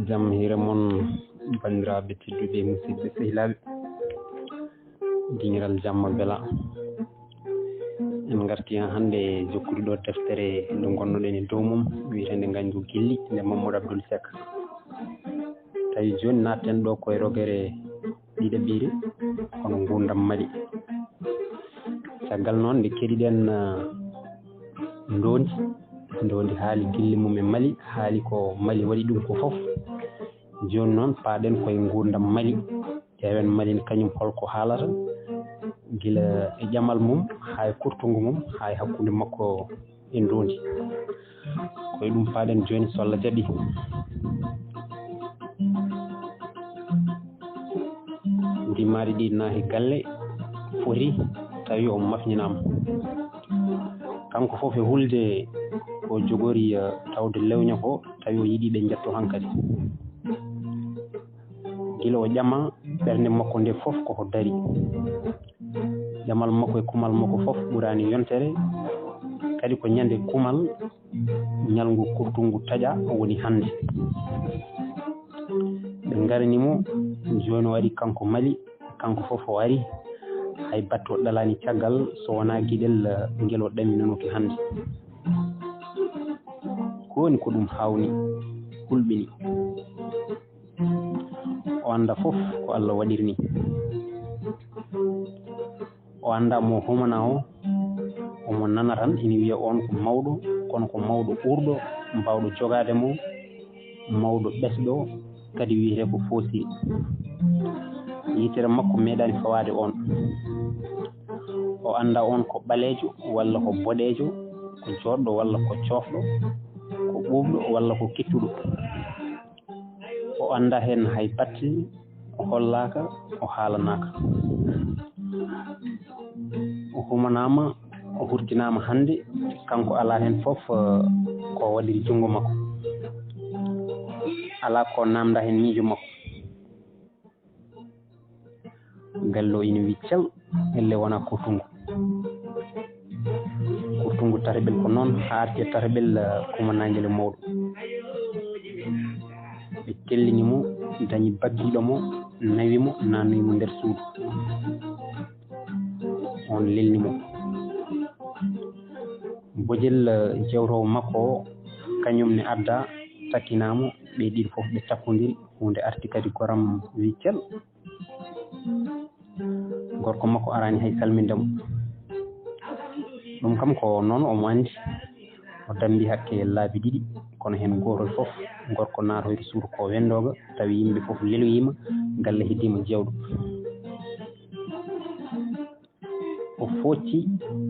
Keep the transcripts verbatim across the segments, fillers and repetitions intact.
Jam hiire mon, banndiraaɓe tedduɓe, musidɓe sehilaaɓe, dingiral jamma bela. En ngarti haa hannde e jokkude ɗo deftere nde ngonnoɗen e dow mum, wiyeteende Ngañgu Gilli, nde Mamadou Abdoul Seck. Tawi jooni naatten ɗo koye rogere ɗiɗaɓire, kono nguurndam Mali. Caggal noon nde keɗiɗen, ah, ndoondi, ndoondi haali gilli mum e Mali, haali ko Mali waɗi ɗum ko fof. Jooni noon paaɗen koye nguurndam Mali. Ƴeewen Mali ne kañum holko haalata, gila e ƴamal mum, haa e kurtungu mum, haa e hakkunde makko e ndoondi. Ko e ɗum paaɗen jooni, so Allah jaɓi. Ndimaaɗi ɗi naati galle foti tawi o mafñinaama. Kanko fof e hulde o jogori, eh, tawde lewña ko tawi o yiɗi ɓe njetto hankadi. Gila o ƴama ɓernde makko nde fof koko dari. Ƴamal makko e kumal makko fof ɓuraani yontere. Kadi ko ñande kumal, ñalngu kurtungu taƴa woni hannde. Ɓe ngarani mo, jooni o ari kanko Mali, kanko fof o ari. Hay batte o ɗalaani caggal so wonaa giɗel, eh, ngel o ɗaminunoo ki hannde. Ko woni ko ɗum haawni, hulɓini. O annda fof ko Allah waɗiri ni. O annda mo humana o, omo nana tan ina wiya on ko mawɗo, kono ko mawɗo ɓurɗo, mbaawɗo jogaade mo, mawɗo ɓesɗo, kadi wiyetee ko foosiri. Yitere makko meeɗaani fawaade on. O annda on ko ɓaleejo walla ko boɗeejo, ko jooɗɗo walla ko coofɗo, ko ɓuuɓɗo walla ko kittuɗo. O annda heen hay batte, o hollaaka, o haalanaaka. O humanaama, o hurtinaama hannde, kanko alaa heen fof, eh, ko waɗiri junngo makko. Alaa ko naamnda heen miijo makko. Galle o ina wi cel, elle wona kurtungu. Kurtungu tataɓel ko noon, haa arti e tataɓel, eh, kumanaangel e mawɗo. Ɓe tellini mo, dañi baggiiɗo mo, nawi mo, naanoyi mo nder suudu. On lelni mo. Bojel, eh, jewtowo makko o, kañum ne adda, takkinaa mo, ɓe ɗiɗo fof ɓe cakkondiri, huunde arti kadi goram wi cel. Gorko makko araani hay salminde mo. Ɗum kam ko noon omo anndi. O dammbi hakke laabi ɗiɗi, kono heen gootol fof, gorko naatoyde suudu ko wenndooga, tawi yimɓe fof leloyiima, galle heddiima jewɗo. O foocci,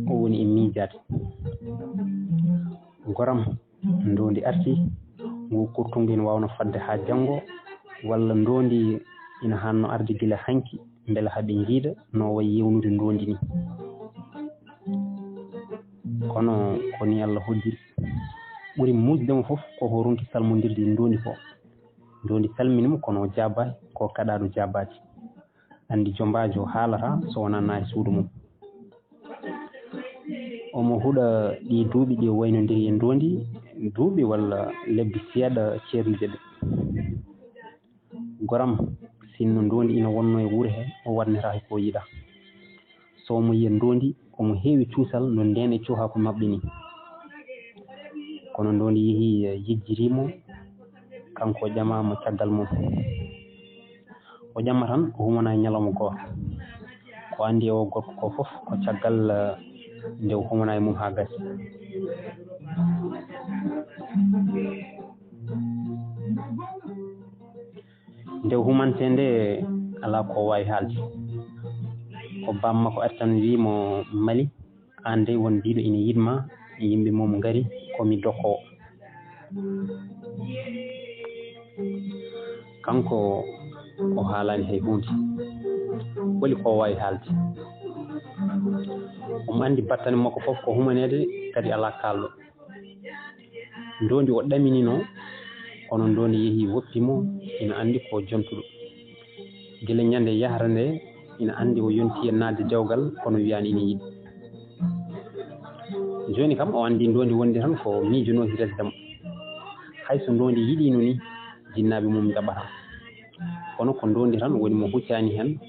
o woni e miijaade. Goram, ndoondi arti, ngu kurtungu ina waawno fadde haa janngo, walla ndoondi ina haanno arde gila hanki, mbela haa ɓe njiida no wayi yewnude ndoondi ni. Kono ko ni Allah hoddiri. Ɓuri muusde mo fof ko ko ronki salmondirde e ndoondi ko. Ndoondi salmini mo, kono o jaabaaki, ko kaɗaaɗo jaabaaki. Anndi jombaajo haalata so wonaa naati suudu mum. Omo huɗa ɗii duuɓi ɗi o waynondiri e ndoondi, duuɓi walla lebbi seeɗa ceernude ɓe. Goram, sinno ndoondi ina wonnoo e wuro he, o waɗnata ko yiɗaa. So omo yiya ndoondi, omo heewi cuusal no ndeen e coohaaku maɓɓe ni. Kono ndoondi yehi, eh, yejjitiimo, kanko o ƴamaama caggal mum. O ƴama tan, o humana e ñalawma gooto. Ko anndi e o gorko ko fof, ko caggal, eh, nde o humana e mum haa gasi. Nde o humantee nde, alaa ko o waawi haalde. Ko baam makko arti tan wii mo, Mali, aan dey won biiɗo ina yiɗ ma, yimɓe mum ngari, ko mi dokkoowo. Kanko o haalaani hay huunde. Holi ko o waawi haalde? Omo anndi battane makko fof ko humaneede, kadi alaa kaalɗo. Ndoondi o ɗaminino, kono ndoondi yehi woppi mo, ina anndi ko jontuɗo. Gila ñande yahra nde, ina anndi o yonti e naatde dewgal, kono wiyaani ina yiɗi. Jooni kam o anndi ndoondi wondi tan ko miijuno hiresde mo. Hay so ndoondi yiɗino ni, jinnaaɓe mum njaɓata. Kono ko ndoondi tan woni mo huccaani heen.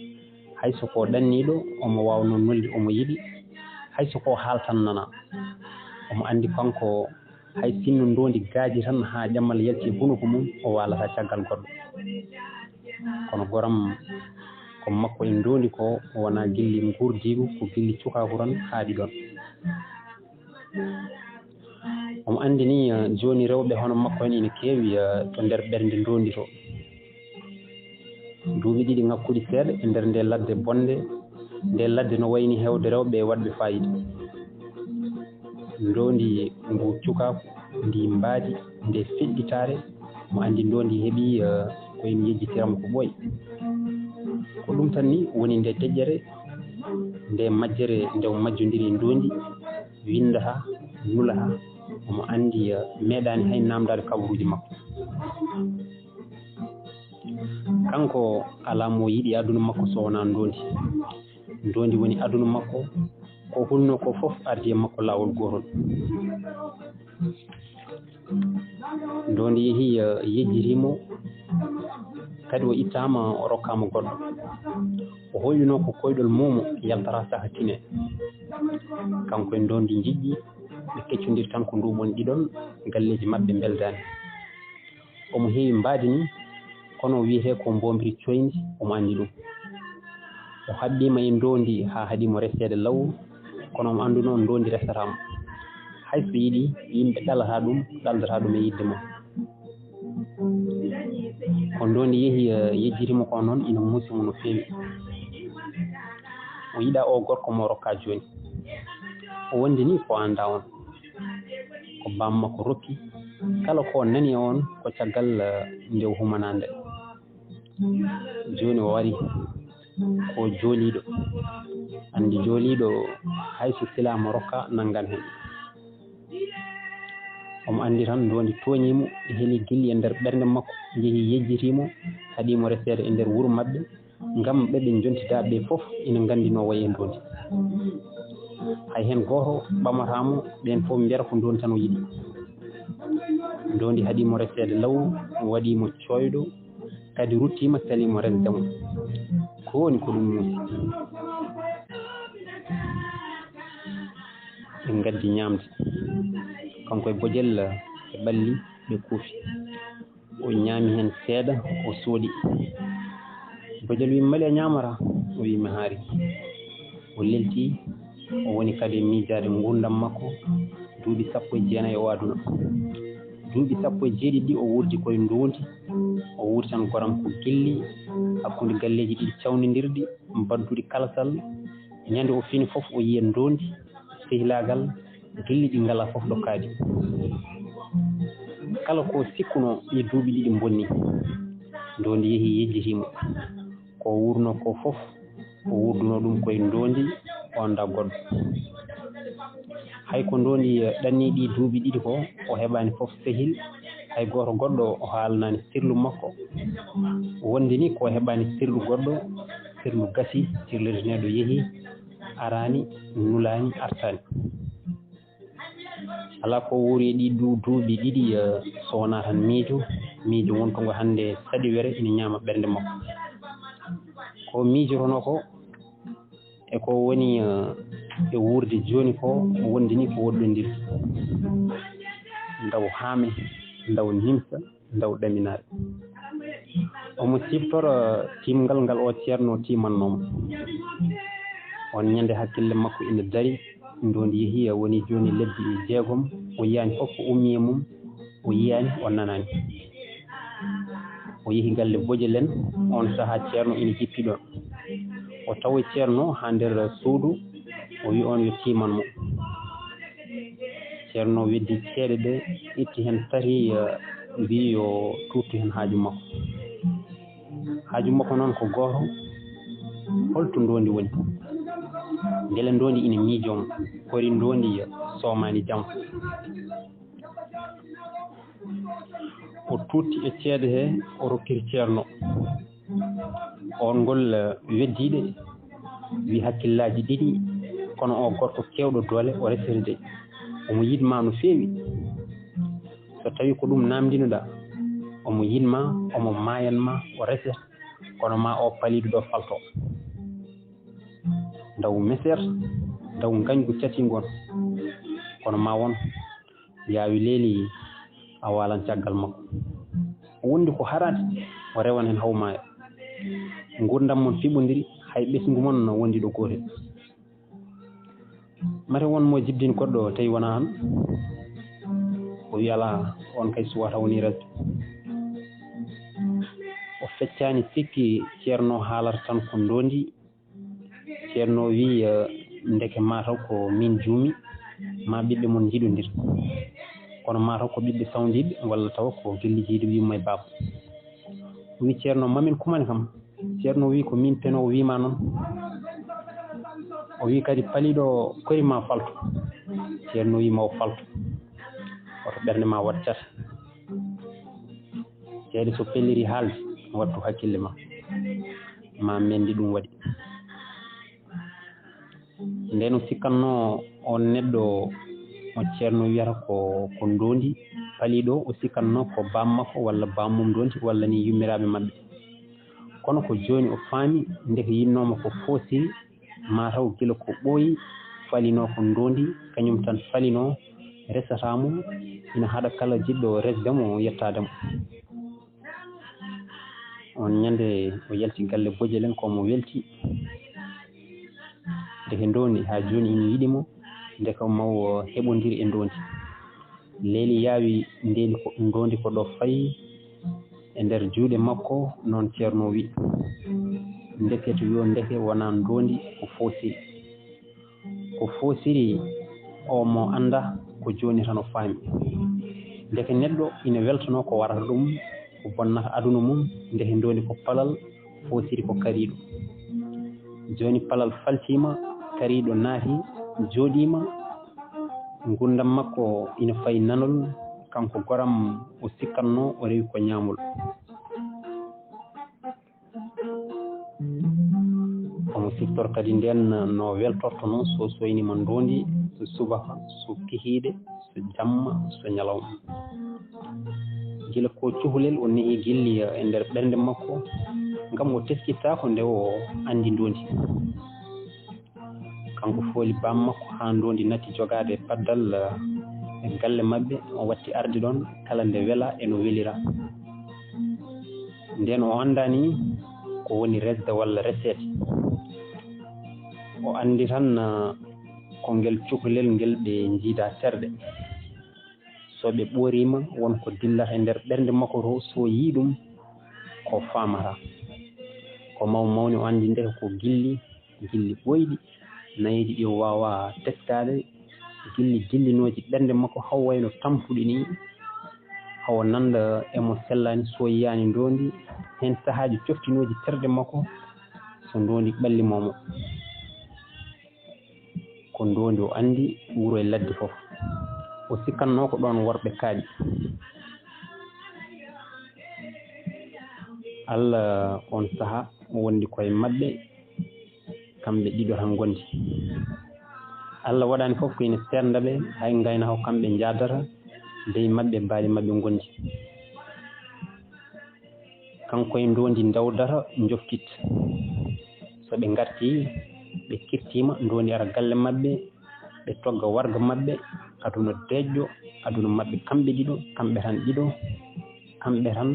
Hay so ko ɗanniiɗo, omo waawnoo nolde, omo yiɗi. Hay so ko haaltan nana, omo anndi kanko, hay sinno ndoondi gaaji tan haa ƴammal yalti e hunuko mum, o waalata caggal goɗɗo. Kono goram ko makko e ndoondi ko wonaa gilli nguurdiigu, ko gilli cukaaku tan haaɗi ɗoon. Omo anndi ni, eh, jooni rewɓe hono makko en ina keewi, eh, to nder ɓernde ndoondi to. Duuɓi ɗiɗi ŋakkuɗi seeɗa e nder nde ladde bonde, nde ladde no wayni heewde rewɓe e waɗɓe faayiida. Ndoondi ngu cukaaku, ndi mbaadi, nde feɗɗitaare, mo anndi ndoondi heɓi, eh, ko ina yejjitira mo ko ɓooy. Ko ɗum tan ni woni nde deƴƴere, nde majjere, nde o majjondiri e ndoondi, winndataa, nulataa, omo anndi, eh, meeɗaani hay naamndaade kabaruuji makko. Kanko alaa mo yiɗi aduna makko so wonaa ndoondi. Ndoondi woni aduna makko, ko hulnoo ko fof ardi e makko laawol gootol. Ndoondi yehi, eh, yejjiti mo, kadi o ittaama, o rokkaama goɗɗo. O hoyɗunoo ko koyɗol moomo yaltata saka tine. Kanko e ndoondi njiɗɗi, ɓe keccondiri tan ko nduuɓon ɗiɗon, galleeji maɓɓe mbeldaani. Omo heewi mbaadi ni, kono o wiyetee ko mboombiri coyndi, omo anndi ɗum. O haɓɓiima e ndoondi haa haɗi mo reseede law, kono omo anndunoo ndoondi resataa mo. Hay so yiɗi, yimɓe ɗalataa ɗum, ɗaldataa ɗum e yiɗde mum. Ko ndoondi yehi, eh, yejjiti mo ko noon, ina muusi mo no feewi. O yiɗaa o gorko mo rokkaa jooni. O wondi ni ko anndaa on. Ko baam makko rokki. Kala ko nani e on ko caggal, eh, nde o humanaa nde. Jooni o wari ko jooliiɗo. Anndi jooliiɗo hay so silaama rokka nanngan heen. Omo anndi tan ndoondi tooñii mo, heli gilli e nder ɓernde makko, yehi yejjitii mo, haɗii mo reseede e nder wuro maɓɓe, ngam ɓe ɓe njontidaa ɓe fof ina nganndi no wayi e ndoondi. Hay heen gooto ɓamataa mo, ɓeen fof mbiyata ko ndoondi tan o yiɗi. Ndoondi haɗii mo reseede law, waɗii mo cooyɗo, kadi ruttiima, salii mo resde mo. Ko woni ko ɗum muusi. Ɓe ngaddi ñaamde. Kanko e bojel e ɓalli ɓe kuufi. O ñaami heen seeɗa, o sooɗi. Bojel wi, "Mali a ñaamata?" O wi, "Mi haari." O lelti, o woni kadi e miijaade nguurndam makko, duuɓi sappo e jeenayi o aduna. Duuɓi sappo e jeeɗiɗi ɗi o wuurdi koye ndoondi, o wuurdi tan goram ko gilli, hakkunde galleeji ɗiɗi cawnindirɗi, mbadduɗi kalsal. Ñande o fini fof o yiya ndoondi, sehilaagal, gilli ɗi ngalaa fof ɗo kaaɗi. Kala ko sikkunoo ɗi duuɓi ɗiɗi mbonni, ndoondi yehi yejjitii mo. Ko wuurnoo ko fof, o wuurdunoo ɗum koye ndoondi, o anndaa goɗɗo. Hay ko ndoondi ɗannii ɗi duuɓi ɗiɗi ko, o heɓaani fof sehil, hay gooto goɗɗo o haalanaani sirlu makko. Wonde ni ko heɓaani sirlu goɗɗo, sirlu gasi, sirlu reneɗo yehi, araani, nulaani, artaani. Alaa ko wuuri e ɗi du-, duuɓi ɗiɗi, eh, so wonaa tan miijo, miijo wontungo hannde saɗi were ina ñaama ɓernde makko. Ko miijotonoo ko, e ko woni, eh, e wuurde jooni ko, wonde ni ko woɗɗondir. Ndaw haame, ndaw nimsa, ndaw ɗaminaare. Omo siftora tiimngal ngal o ceerno tiimannoo mo. On ñande hakkille makko ina dari, ndoondi yehi, woni jooni lebbi jeegom, o yiyaani fof ko ummi e mum, o yiyaani, o nanaani. O yehi galle bojel en, on sahaa ceerno ina jippi ɗoon. O tawi ceerno haa nder suudu, o wi on yo tiiman mo. Ceerno weddi ceede ɗe, itti heen tati, eh, mbi yo tuuttu heen haaju makko. Haaju makko noon ko gooto, holto ndoondi woni? Mbele ndoondi ina miijoo mo, kori ndoondi soomaani jam? O tuutti e ceede he, o rokkiri ceerno. On ngol, eh, weddiiɗe, wi hakkillaaji ɗiɗi, kono o gorko keewɗo doole, o resirde. Omo yiɗ ma no feewi. So tawi ko ɗum naamndinoɗaa, Omo yiɗ ma, omo maayan ma, o rese, kono ma o paliiɗo ɗo falto. Ndaw meseer, ndaw ngañgu catiingu on, kono ma won yaawi leeli a waalan caggal makko. O wondi ko haraade, o rewan heen haw maaya. Nguurndam mon fiɓondiri, hay ɓesngu mon wondi ɗo gootel. Mate won mo jibdin goɗɗo tawi wonaa an? O wi alaa, on kay suwata woni resde. O feccaani sikki, Ceerno haalata tan ko ndoondi. Ceerno wi, eh, ndeke mataw ko min juumi, ma ɓiɓɓe mon njiɗondir. Kono mataw ko ɓiɓɓe sawndiiɓe, walla taw ko gilli jiiduɓe yumma e baaba. O wi Ceerno, mamin kumani kam. Ceerno wi ko min penoowo wima noon. O wi kadi paliiɗo kori ma faltu. Ceerno wi ma o faltu. Woto ɓernde ma waɗ cate. Ceede so pelliri haalde, wattu hakkille ma. Ma mendi ɗum waɗi. Nden o sikkannoo on neɗɗo mo Ceerno wiyata ko, ko ndoondi paliiɗo, o sikkannoo ko baam makko walla baam mum ndoondi walla ni yummiraaɓe maɓɓe. Kono ko jooni o faami ndeke yinnoo mo ko foosiri, mataw gila ko ɓooyi falinoo ko ndoondi, kañum tan falinoo, resataa mo, ina haɗa kala jiɗɗo resde mo, yettaade mo. On ñande o yalti galle Bojel en, ko mo welti. Ndeke ndoondi haa jooni ina yiɗi mo, ndeke maw heɓondiri e ndoondi. Leeli yaawi ndeeli ko, ndoondi ko ɗo fayi e nder juuɗe makko, noon Ceerno wi. Ndeke to yo ndeke wonaa ndoondi ko foosiri. Ko foosiri o mo annda ko jooni tan o faami. Ndeke neɗɗo ina weltanoo ko warata ɗum, ko bonnata aduna mum, ndeke ndoondi ko palal, foosiri ko kariiɗo. Jooni palal faltiima, kariiɗo naati, jooɗiima, nguurndam makko ina fayi nanol, kanko goram o sikkatnoo o rewi ko ñaamol. Omo siftora kadi ndeen no weltortonoo so soyniima ndoondi, so subaka, so kikiiɗe, so jamma, so ñalawma. Gila ko cukalel o nehi gilli e nder ɓernde makko, ngam o teskittaako nde o anndi ndoondi. Kanko fooli baam makko haa ndoondi natti jogaade paddal, eh, e galle maɓɓe, o watti arde ɗoon kala nde wela e no welira. Ndeen o anndaani ko woni resde walla reseede. O anndi tan, eh, ko ngel cukalel ngel ɓe njiida terɗe. So ɓe ɓooriima, won ko dillata e nder ɓernde makko to, so yii ɗum, ko faamata. Ko maw mawni o anndi ndeke ko gilli, gilli ɓooyɗi, nayeeji ɗi o waawaa teskaade, gilli dillinooji ɓernde makko, haw wayno tampuɗi ni, haw nannda e mo sellaani, so yiyaani ndoondi, heen sahaaji coftinooji terɗe makko, so ndoondi ɓallimo mo. Ko ndoondi o anndi wuro e ladde fof. O sikkatnoo ko ɗoon worɓe kaaɗi. Alla, oon sahaa o wondi koye maɓɓe, kamɓe ɗiɗo tan ngondi. Alla waɗaani fof ko ina seernda ɓe, hay ngaynaako kamɓe njaadata, dey maɓɓe, baali maɓɓe ngondi. Kanko e ndoondi ndawdata, njoftit. So ɓe ngartii, ɓe kirtiima, ndoondi ara galle maɓɓe, ɓe togga warga maɓɓe, aduna deeƴƴo, aduna maɓɓe kamɓe ɗiɗo, kamɓe tan ɗiɗo, kamɓe tan,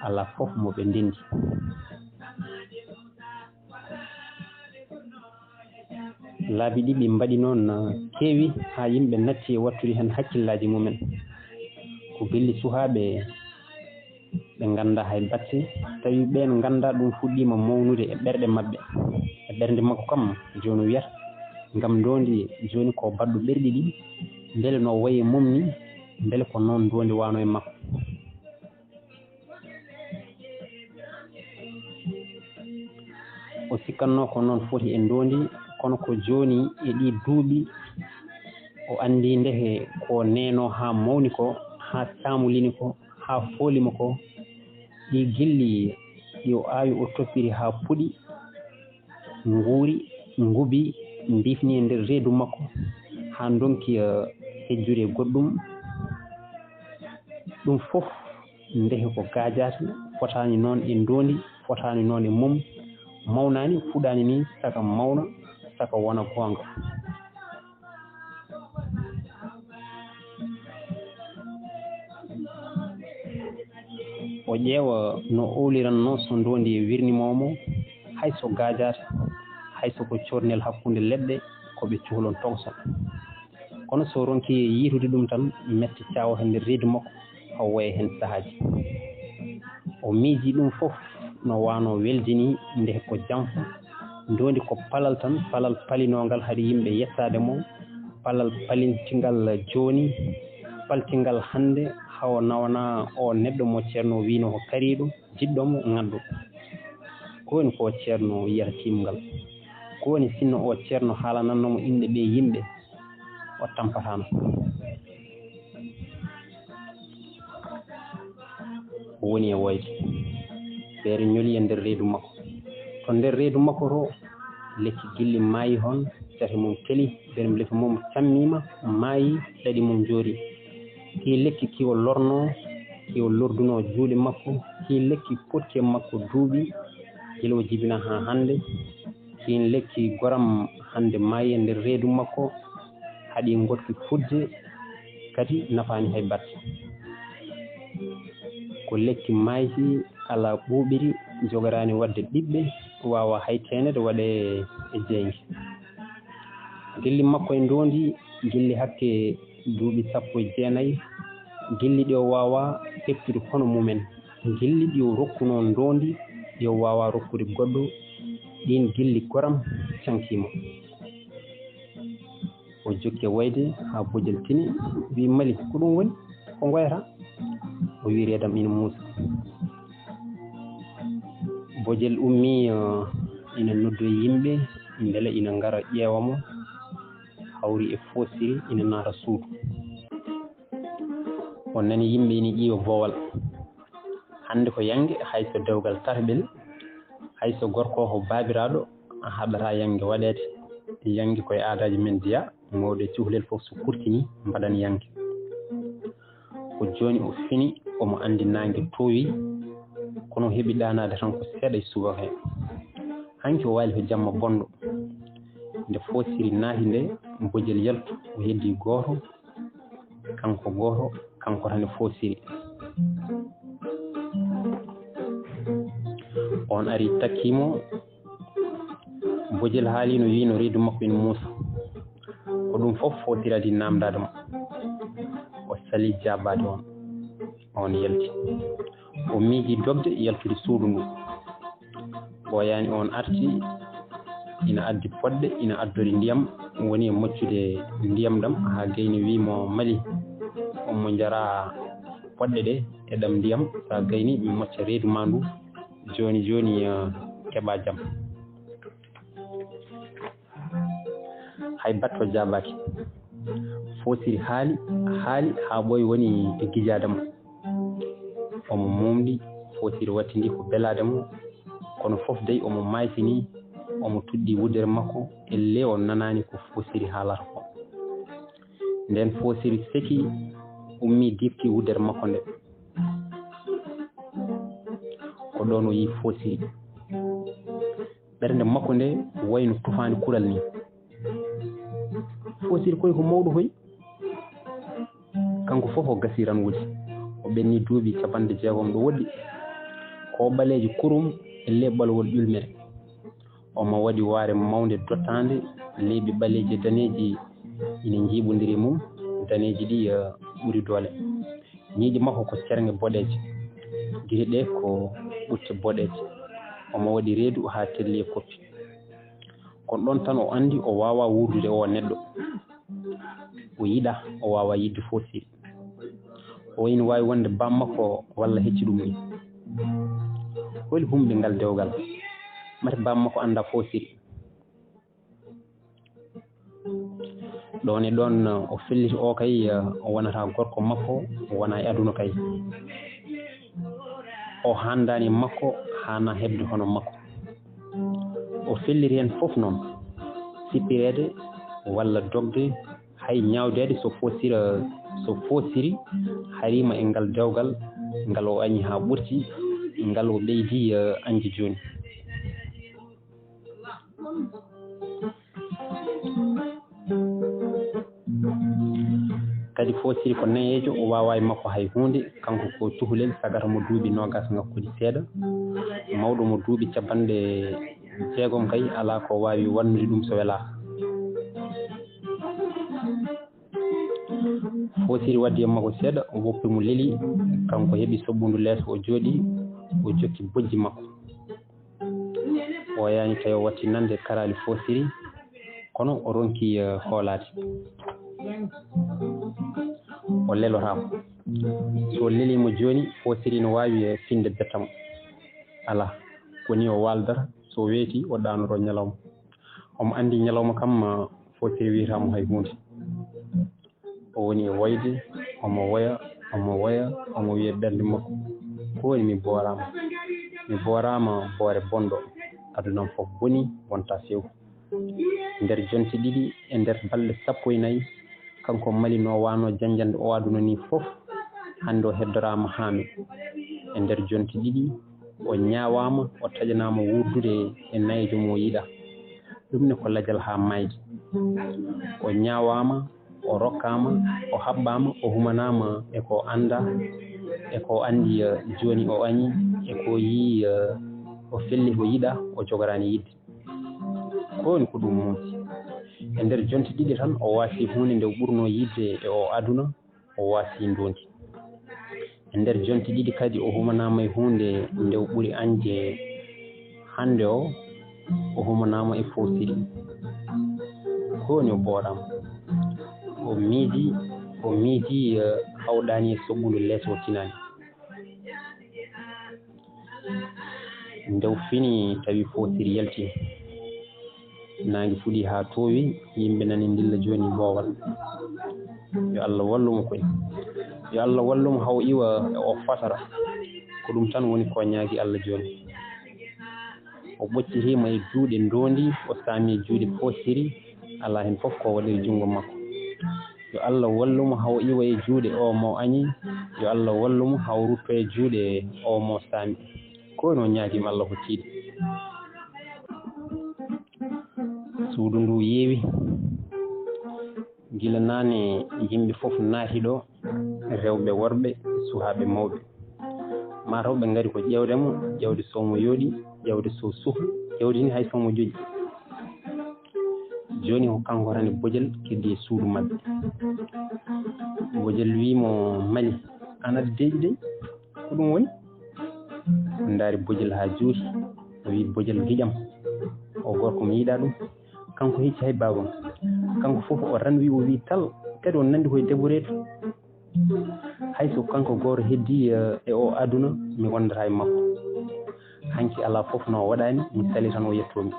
alaa fof mo ɓe ndenndi. Laabi ɗi ɓe mbaɗi noon keewi, haa yimɓe natti e wattude heen hakkillaaji mumen. Ko gilli suhaaɓe ɓe nganndaa hay batte, tawi ɓeen nganndaa ɗum fuɗɗiima mawnude e ɓerɗe maɓɓe, e ɓernde makko kam, jooni wiyata, ngam ndoondi jooni ko baɗɗo ɓerɗi ɗi, mbele no wayi e mum ni, mbele ko noon ndoondi wano e makko. O sikkatnoo ko noon foti e ndoondi, kono ko jooni e ɗii duuɓi, o anndi ndeke ko neenoo haa mawni ko, haa saamulini ko, haa foolimo ko, ɗii gilli ɗi o aawi, o toppiri haa puɗi, nguuri, ngubi, mbiifni e nder reedu makko, haa ndonki, eh, hejjude e goɗɗum. Ɗum fof Ndehe ko gaajaata, fotaani noon e ndoondi, fotaani noon e mum, mawnaani, fuɗaani ni, saka mawna, saka wona goonga. O ƴeewa no owlirannoo so ndoondi e wirnimoomo, hay so gaajaata, hay so ko cornel hakkunde leɗɗe, ko ɓe cuhlon tokosoo. Kono so ronki yiitude ɗum tan, mette caawa heen nder reedu makko, o woya heen sahaaji. O miiji ɗum fof no waano weldi ni, nde ko jamfa. Ndoondi ko palal tan, palal palinoongal haɗi yimɓe yettaade mo, palal palintingal jooni, paltingal hannde, hawo nawana o neɗɗo mo Ceerno wiino ko kariiɗo, jiɗɗo mo, ŋaddo. Ko woni ko Ceerno yiyata timgal? Ko woni sinno o Ceerno haalananno mo inɗe ɓe yimɓe, o tampataano? O woni e woyde. Feere ñoli e nder reedu makko. To nder reedu makko to, lekki gilli maayi hon, cate mum keli, ɓernde lefi mum cammiima, maayi, ɗaɗi mum njoori. Kii lekki ki o lornoo, ki o lordunoo juuɗe makko, kii lekki potti e makko duuɓi, gila o jibina haa hannde. Kiin lekki goram hannde maayi e nder reedu makko, haɗi ngoɗki fudde, kadi nafaani hay batte. Ko lekki maayki, alaa ɓuuɓiri, jogoraani waɗde ɓiɓɓe, waawa hay teenede waɗee e jeynge. Gilli makko e ndoondi, gilli hakke duuɓi sappo e jeenayi, gilli ɗi o waawaa heɓtude hono mumen. Gilli ɗi o rokkunoo ndoondi, ɗi o waawaa rokkude goɗɗo, ɗiin gilli goram cankii mo. O jokki e woyde haa bojel tini, wi'i: "Mali, ko ɗum woni? Ko ngoyata?" O wi'i: "Reedam ina muusa." Bojel ummii, eh, ina noddoyi yimɓe, mbele ina ngara ƴeewa mo, hawri e foosiri, ina naata suudu. O nani yimɓe ina ƴiiwa boowal. Hannde ko yannge, hay so dewgal tataɓel, hay so gorko ko baabiraaɗo, a haɗataa yannge waɗeede. Yannge ko e aadaaji men jeyaa, mawɗo e cukalel fof so kurtinii, mbaɗan yannge. Ko jooni o fini, omo anndi naange toowi, kono o heɓi ɗaanaade tan ko seeɗa e subaka hee. Hanki o waali ko jamma bonɗo. Nde foosiri naati nde, bojel yaltu, o heddii gooto, kanko gooto, kanko tan e foosiri. On ari takkii mo, bojel haali no wiino reedu makko ina muusa. Ko ɗum fof foosiri adii naamndaade mo. O salii jaabaade on. On yalti. O miiji dogde yaltude suudu ndu. Ɓooyaani on arti, ina addi poɗɗe, ina addori ndiyam, woni e moccude ndiyam ɗam, haa gayni wii mo: "Mali, on mo njara poɗɗe ɗe e ɗam ndiyam, so a gayni, mi mocca reedu ma ndu, jooni jooni, eh, keɓa jam." Hay batto jaabaaki. Foosiri haali, haali haa ɓooyi woni e gijaade mo. Omo muumndi, foosiri wattindi ko belaade mo. Kono fof dey omo maaytini, omo tuɗɗi wuddere makko, ellee o nanaani ko foosiri haalata ko. Nden foosiri seki, ummii difti wuddere makko nde. Ko ɗoon o yii foosiri. Ɓernde makko nde wayno tufaani kural ni. Foosiri koy ko mawɗo koy. Kanko fof o gasii ran wuli. O ɓenni duuɓi capanɗe jeegom ɗo woɗɗi. Ko ɓaleejo kurum e leeɓɓalowol ƴulmere. Omo waɗi waare mawnde dottaande, leeɓi ɓaleeji e daneeji ina njiiɓondiri e mum, daneeji ɗi, eh, ɓuri doole. Ñiiƴe makko ko cerŋe boɗeeje, gite ɗe ko ɓutte boɗeeje. Omo waɗi reedu haa telli e koppi. Kono ɗoon tan o anndi o waawaa wuurdude oo neɗɗo. O yiɗaa, o waawaa yiɗde foosiri. O ina waawi wonde baam makko walla hecci ɗum ni. Holi humɓe ngal dewgal? Mate baam makko annda foosiri. Ɗoon e ɗoon o felliti o kay, o wonata gorko makko, o wona e aduna kay. O haandaani makko, haana heɓde hono makko. O felliti heen fof noon, sippireede walla dogde, hay ñaawdeede so foosira, so foosiri hariima e ngal dewgal, ngal o añi haa ɓurti, ngal o ɓeydi, eh, añde jooni. Kadi Foosiri ko nayeejo, o waawaa e makko hay huunde. Kanko ko tuhulel, sagata mo duuɓi noogaas ŋakkude seeɗa. Mawɗo mo duuɓi cappanɗe jeegom kay, alaa ko waawi waɗnude ɗum so welaaka. Foosiri waddi e makko seeɗa, o woppi mo leli, kanko heɓi soɓɓundu leeso, o jooɗi, o jokki bojji makko. O yaani tawi o watti nande karaali Foosiri, kono o ronki, eh, hoolaade. O lelotaako. So o leliima jooni, Foosiri no waawi, eh, finde bettamo. Alaa, ko ni o waaldata, so weeti, o ɗaanoro ñalawma. Omo anndi ñalawma kam, eh, Foosiri wiyata mo hay huunde. O woni e woyde, omo woya, omo woya, omo wiya ɓernde makko, "Ko woni mi booraama? Mi booraama boore bonɗo. Aduna am fof boni, wonta few." Nder jonte ɗiɗi, e nder balɗe sappo e nayi, kanko Mali no waano janjande o aduna ni fof, hannde o heddoraama haame. E nder jonte ɗiɗi, o ñaawaama, o taƴanaama wuurdude e nayeejo mo o yiɗa. Ɗum ne ko lajal haa maayde. O ñaawaama, o rokkaama, o haɓɓaama, o humanaama e ko o anndaa, e ko o anndi, eh, jooni o añi, e ko o yii, eh, o felli, o yiɗa, o jogoraani yiɗde. Ko woni ko ɗum muusi? E nder jonte ɗiɗi tan, o waasi huunde nde o ɓurnoo yiɗde e o aduna, o waasi nduundi. E nder jonte ɗiɗi kadi, o humanaama e huunde nde o ɓuri añde hannde o, o humanaama e Foosiri. Ko woni o booraama? O miiji, o miiji, eh, hawɗaani e soɓɓundu leeso o tinaani. Nde o fini, tawi Foosiri yalti. Naange fuɗi haa toowi, yimɓe nani ndilla jooni boowal. Yo Allah wallu mo koy. Yo Allah wallu mo haa o iwa e o fatara. Ko ɗum tan woni ko o ñaagi Allah jooni. O ɓoccitiima e juuɗe ndoondi, o saami e juuɗe Foosiri, alaa heen fof ko waɗiri junngo makko. Yo Allah wallu mo haa o iwa e juuɗe o mo añi. Yo Allah wallu mo haa o rutto e juuɗe o mo saami. Ko no ñaagima Allah ko tiiɗi. Suudu ndu yeewi. Gila naane yimɓe fof naati ɗo, rewɓe, worɓe, suhaaɓe, mawɓe. Maa taw ɓe ngari ko ƴeewde mo, ƴeewde so mo yooɗi, ƴeewde so suhu, ƴeewde ni hay so mo joƴƴi. Jooni ko kanko tan e Bojel keddi e suudu maɓɓe. Bojel wii mo, "Mali, ana deƴi dey? Ko ɗum woni?" Ndaari Bojel haa juuti, o wii, "Bojel giƴam, o gorko mi yiɗaa ɗum. Kanko hecci hay baabam. Kanko fof o ran wii, o wii tal, kadi o nandi koye deboreetu. Hay so kanko gooto heddii, eh, e o aduna, mi wondata e makko. Hanki alaa fof no o waɗaani, mi sali tan o yettoomi.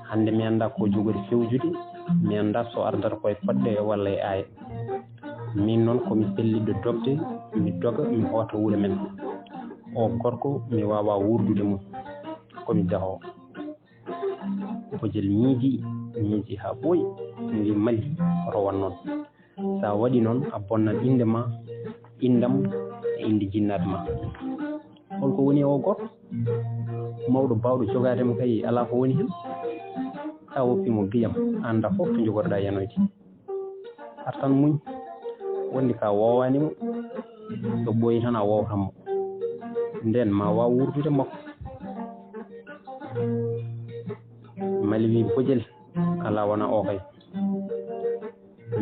Hannde mi anndaa ko jogori fewjude, mi anndaa so ardata koye poɗɗe walla e aaye. Min noon ko mi pelliɗɗo dogde, mi doga, mi hoota wuro men. O gorko, mi waawaa wuurdude mum. Ko mi dahoo." Bojel miiji, miiji haa ɓooyi, mbi, "Mali, rowan noon. So a waɗi noon, a bonnan innde ma, inndam e innde jinnaaɓe ma." Holko woni e o gorko? Mawɗo baawɗo jogaade mo kay, alaa ko woni heen. Sa woppi mo giƴam, a anndaa fof to njogorɗaa yanoyde. Ar tan muñ, wonde ka woowaani mo, so ɓooyi tan a woowtan mo. Ndeen ma waaw wuurdude makko. Mali wii, "Bojel, alaa wona o kay.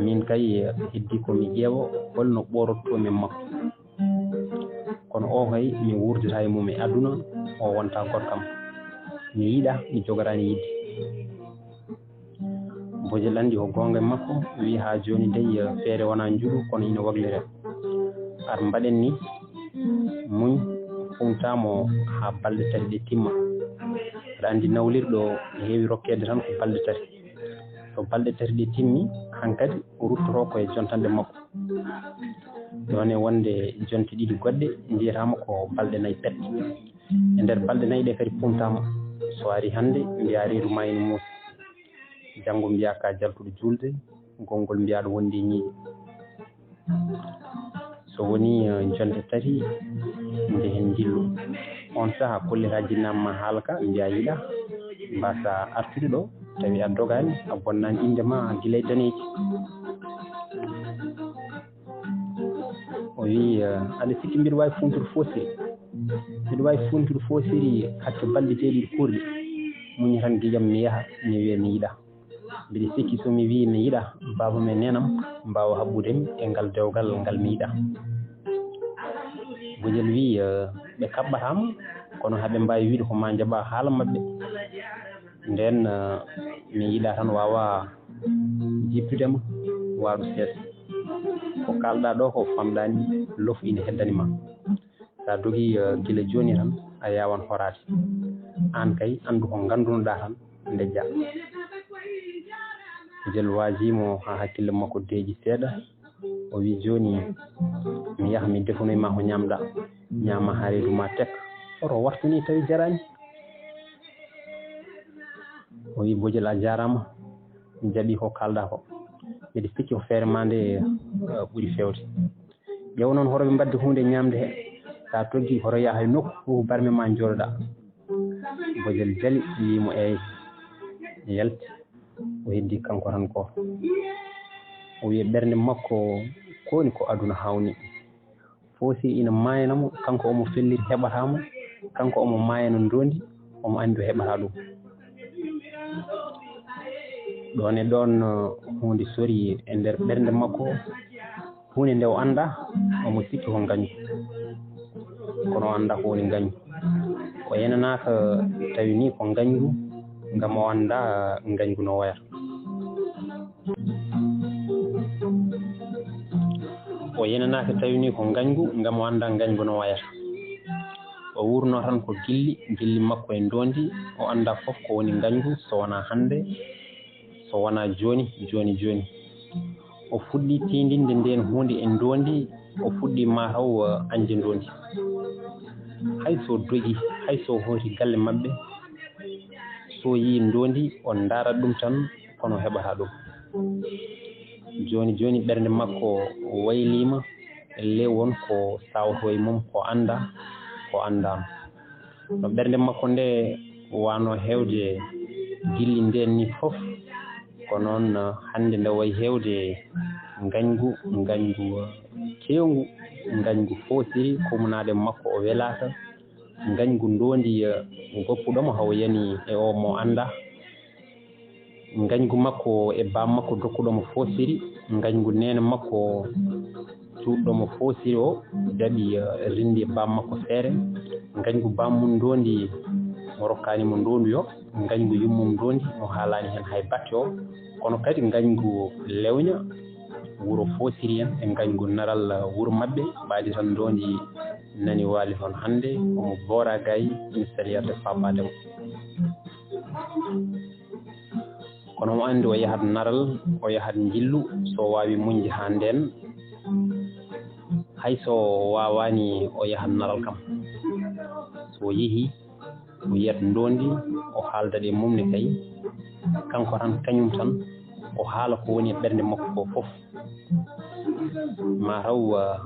Min kay, heddi ko mi ƴeewa holno ɓoorotoomi e makko. Kono o kay, mi wuurdata e mum e aduna, o wonta gorkam. Mi yiɗa, mi jogoraani yiɗde." Bojel anndi ko goonga e makko, wii, "Haa jooni dey, feere wonaa njuɗu, kono ina waklira. Ar mbaɗen ni, muñ, fuuntaa mo haa balɗe tati ɗe timma. Aɗa anndi nawlirɗo heewi rokkeede tan ko balɗe tati. So balɗe tati ɗe timmi, hankadi o ruttoto ko e jontanɗe makko. Ɗoon e wonde jonte ɗiɗi goɗɗe, mbiyataama ko balɗe nayi pet. E nder balɗe nayi ɗe kadi fuuntaama. So ari hannde, mbiyaa reedu maa ina muusi. Janngo mbiyaa ka jaltuɗo juulde, gongol mbiyaa ɗo wondi e ñiiƴe." So wonii, eh, jonte tati, nde heen njillu. On sahaa, kollitaa jinnaama ma haala ka, mbiyaa yiɗaa, mbaasaa artude ɗo, tawi a dogaani, a bonnaani innde ma, gila e daneeji. O wiyi, eh, "Aɗa sikki mbiɗa waawi fuuntude foosiri? Mbiɗa waawi fuuntude foosiri hakke balɗe jeeɗiɗi kuurɗe. Muña tan giƴam mi yaha, mi wiya mi yiɗaa. Mbiɗa sikki so mi wii mi yiɗaa, baaba e neenam mbaawa haɓɓude mi e ngal dewgal ngal mi yiɗaa." Bojel wii, eh, "Ɓe kaɓɓataa ma, kono haɓe mbaawi wiide ko ma njaɓaa haala maɓɓe. Ndeen, eh, mi yiɗaa tan waawa jiiɓtude ma, waaru seeɗa. Ko kaalɗaa ɗo ko famɗaani, lofu ina heddani ma. Sa dogii, eh, gila jooni tan, a yaawan horaade. Aan kay, anndu ko nganndunoɗaa tan, ndejjaa." Bojel waajii mo haa hakkille makko deeƴi seeɗa. O wiyi, "Jooni, mi yaha, mi defunoy ma ko ñaamɗaa. Ñaama haa reedu ma tek." Oto wartu ni tawi jaraani. O wiyi, "Bojel, a jaaraama. Mi jaɓii ko kaalɗaa ko. Mbiɗa sikki ko feere ma nde, eh, ɓuri feewde. Ƴeew noon hoto ɓe mbaɗde huunde ñaamde he. Sa toggii hoto yaha hay nokku, fof ko barme ma njooɗoɗaa." Bojel jali, wii mo, "Eey." Yalti, o heddi kanko tan ko. O wiyi ɓernde makko, ko woni ko aduna hawni. Fof si ina maayana mo, kanko omo felliti heɓataa mo, kanko omo maayana ndoondi, omo anndi o heɓataa ɗum. Ɗoon e ɗoon, huunde sori e nder ɓernde makko, huunde nde o anndaa, omo sikki ko ngañgu. Kono o anndaa ko woni ngañgu. O yenanaaka tawi ni ko ngañgu, ngam o anndaa ngañgu no wayata. O yenanaaka tawi ni ko ngañgu, ngam o anndaa ngañgu no wayata. O wuurnoo tan ko gilli, gilli makko e ndoondi, o anndaa fof ko woni ngañgu, so wonaa hannde, so wonaa jooni, jooni, jooni. O fuɗɗii tiindinde ndeen huunde e ndoondi, o fuɗɗii mataw, eh, añde ndoondi. Hay so dogii, hay so hooti galle maɓɓe, so yii ndoondi, o ndaarat ɗum tan, kono heɓataa ɗum. Jooni jooni ɓernde makko wayliima e ley won ko sawto e mum, ko anndaa, ko anndaano. No ɓernde makko nde waano heewde gilli ndeen ni fof, ko noon hannde nde wayi heewde ngañgu, ngañgu keewngu, ngañgu foosiri, kumunaade makko o welaaka, ngañgu ndoondi, eh, goppuɗo mo haw yani e o mo anndaa. Ngañgu makko e baam makko dokkuɗo mo foosiri, ngañgu neene makko cuuɗɗo mo foosiri o, daɗi, eh, rinndi e baam makko feere, ngañgu baam mum ndoondi mo rokkaani mo ndoondu yo, ngañgu yummum ndoondi mo haalaani heen hay batte o, kono kadi ngañgu lewña wuro foosiri en e ngañgu naral wuro maɓɓe, ɓaadi tan ndoondi nani waali toon hannde, omo boora gay, ina saliyata faabaade mo. Kono omo anndi o yahat naral, o yahat njillu, so waawi muñde haa ndeen, hay so waawaani o yahat naral kam. So o yehii, o yiyat ndoondi, o haaldat e mum ne kay, kanko tan, kañum tan, o haala ko woni e ɓernde makko ko fof. Ma taw, ah,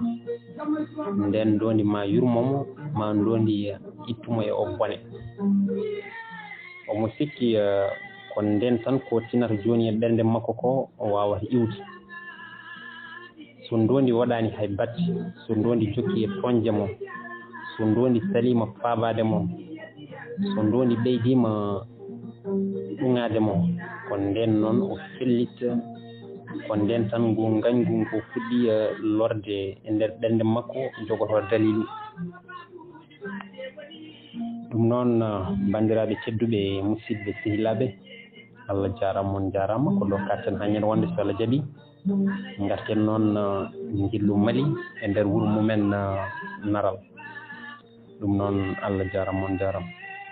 ndeen ndoondi ma yurmo mo, ma ndoondi ittu mo e o bone. Omo sikki, ah, ko ndeen tan ko tinata jooni e ɓernde makko ko o waawata iwde. So ndoondi waɗaani hay batte, so ndoondi jokki e toñde mo, so ndoondi saliima faabaade mo, so ndoondi ɓeydiima ɗuŋaade mo, ko ndeen noon o fellita, ko ndeen tan ngu ngañgu ngu fuɗɗi, eh, lorde e nder ɓernde makko, jogotoo daliilu. Ɗum noon, eh, banndiraaɓe tedduɓe, musidɓe sehilaaɓe, Allah jaaraama, on njaaraama. Ko ɗo katten haa ñande wonde, so Allah jaɓi, ngarten noon, eh, njillu Mali e nder wuro mumen, eh, Naral. Ɗum noon, Allah jaaraama, on njaaraama.